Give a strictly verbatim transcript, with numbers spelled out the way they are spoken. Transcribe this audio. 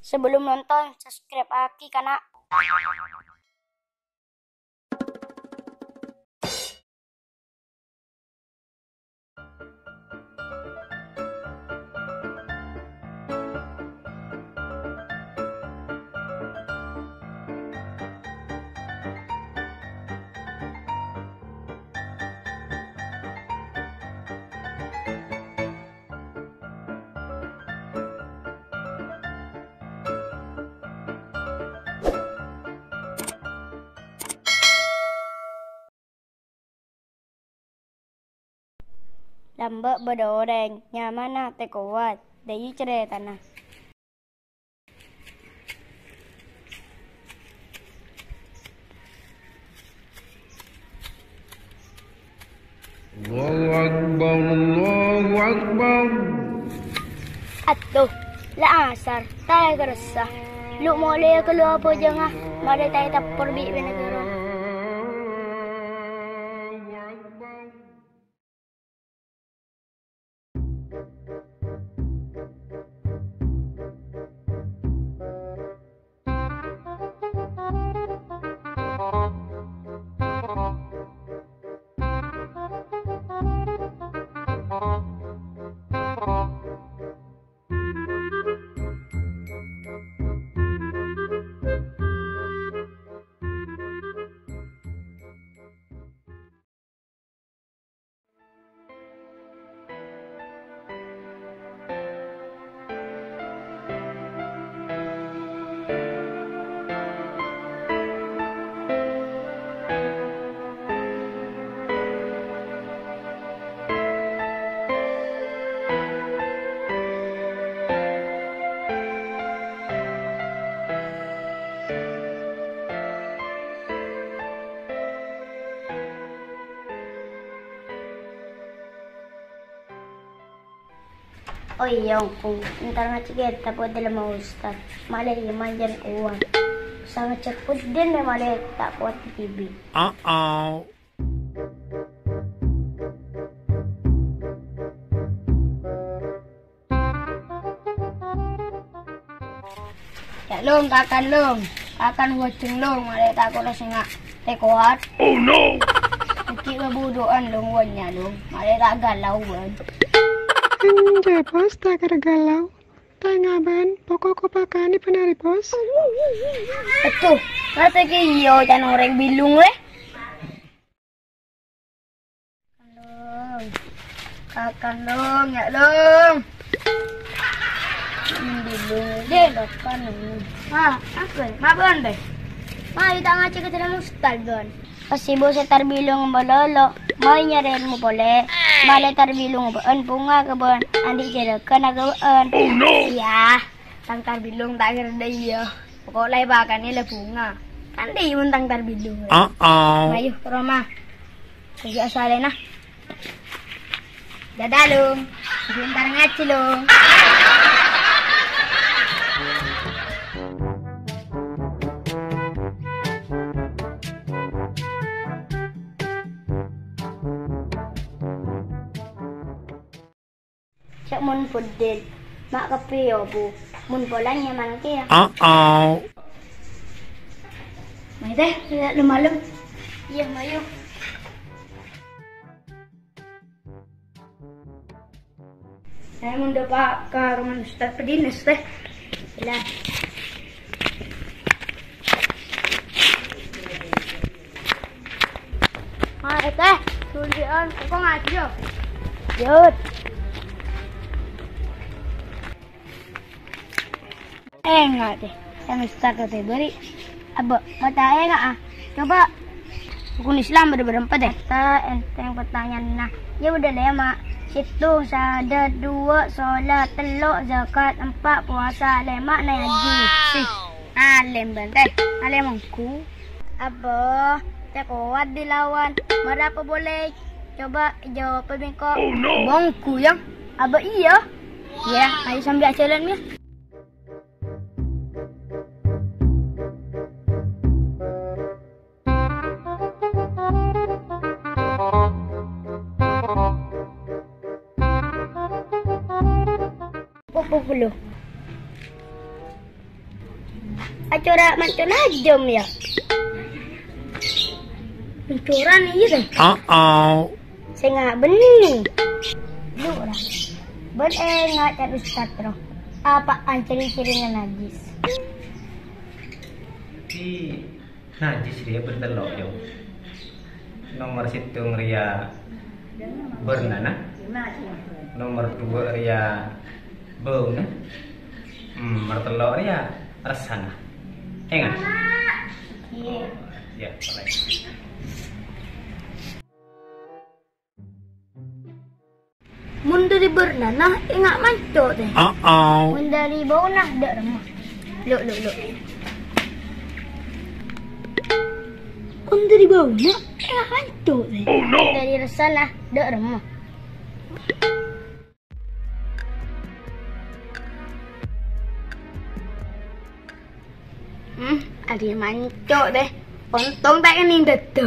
Sebelum nonton, subscribe-aghi, kana'. Lambâ' bâdâ orèng, nyamana Tè Kowat, dhâjâ carètana. Allahu Akbar, Allahu Akbar. Atto, la asar, ta' èkarassa. Lu molè kalowar bhâjângnga, marè ta' ètappor bi' bhâna ghârân. Oh iyâ, ongghu. Entar ngajhi kètab ka dâlemma ustad. Malè iyâ manjân kowat. Sangajjhâ pudin malè ta' kowat dhibi'. Uh-oh. Yâ', Long, kakan, Long. Kakan bhâjâng, Long. Malè ta' kolo sènga' tè kowat. Oh, no! Ghi' bâbudhu'ân, Long, bânnya', Long. Malè ta' galau, bân. Enjâ', Bos, ta' kèra galau. Ta' enga', bân. Pokok ko pakanè bân arè, Bos. Adhu, ngata kè iyâ, can orèng bilung, lè. Long. Kakan, Long, yâ, Long. Bilung, lè, kakan, Long. Ma, apa? Ma, bân, deh. Ma, ta' ngajhi ka dâlemma ustad, bân. Pas sibuk sè tar bilung malolo, mayu nyarè èlmo polè. Malè tar bilung bâ'ân bhunga ka bâ'ân, andi' jhârâghân ka bâ'ân. Oh, no! Iyâ, tang tar bilung ta' kèra dâ' iyâ. Pokok la èpakanè la bhunga. Kan dâ' iyâ mon tang tar bilung. Uh-oh. Mayu, ka roma. Lagi asalèna. Dadah, Long. Sebentar ngajhi, Long. Cè' mon bhuddhin, ma' kabbhi, Bu. Mon polana nyaman kèya. Uh-oh. Mayu, Tè, la malem. Iyâ, mayu. Saya mondhuk, Pak, ka roma Ustad Pedinas, Tè. Lah. Ah, eh, Tè, sundian, engko' ngajhi, yo. Yut. Enga', Tè. Sè mèsta ka tè bâri'. Abbâ, ma' ta' enga', ah. Coba. Rukun Islam bâdâ bârâmpa, Tè? Ta' enteng pertanyaanna. Iyâ bâdâ lèma'. Sèttong, syahadat, duwâ', sholat, tello', zakat, empa', puasa, lèma', naè haji. Sih, alim bân, Tè. Alim ongghu. Abbâ, Tè kowat dilawan. Mara apa boleh? Coba jawab, bengko. Oh, no. Bongku, ya? Abbâ iyâ. Ya, ayo sambil jalan, ya. Pukul sepuluh. Cora' manco najjhâm, yâ? Mancoran iyâ, tè? Uh-oh. Sènga' bânnè. Lu, ra. Bân ènga' ca'na Ustad, ro. Apa'an ciri-cirina najis? Di najis rèya bâdâ tello', Jung. Nomer sèttong rèya bârnana. Nomer duwâ' rèya bâuna. Hmm, nomer tello' rèya rassana. Ènga'? Iyâ. Iyâ, polè. Mon dâri bârnana, ènga' manco, tè. Uh-oh. Mon dâri bâuna, dâ' remma. Lo, lo, lo. Mon dâri bâuna, ènga' manco, tè. Oh, no. Dâri rassana, dâ' remma. Hmm, arèya manco, tè. Ontong ta' kennèng dâddâ.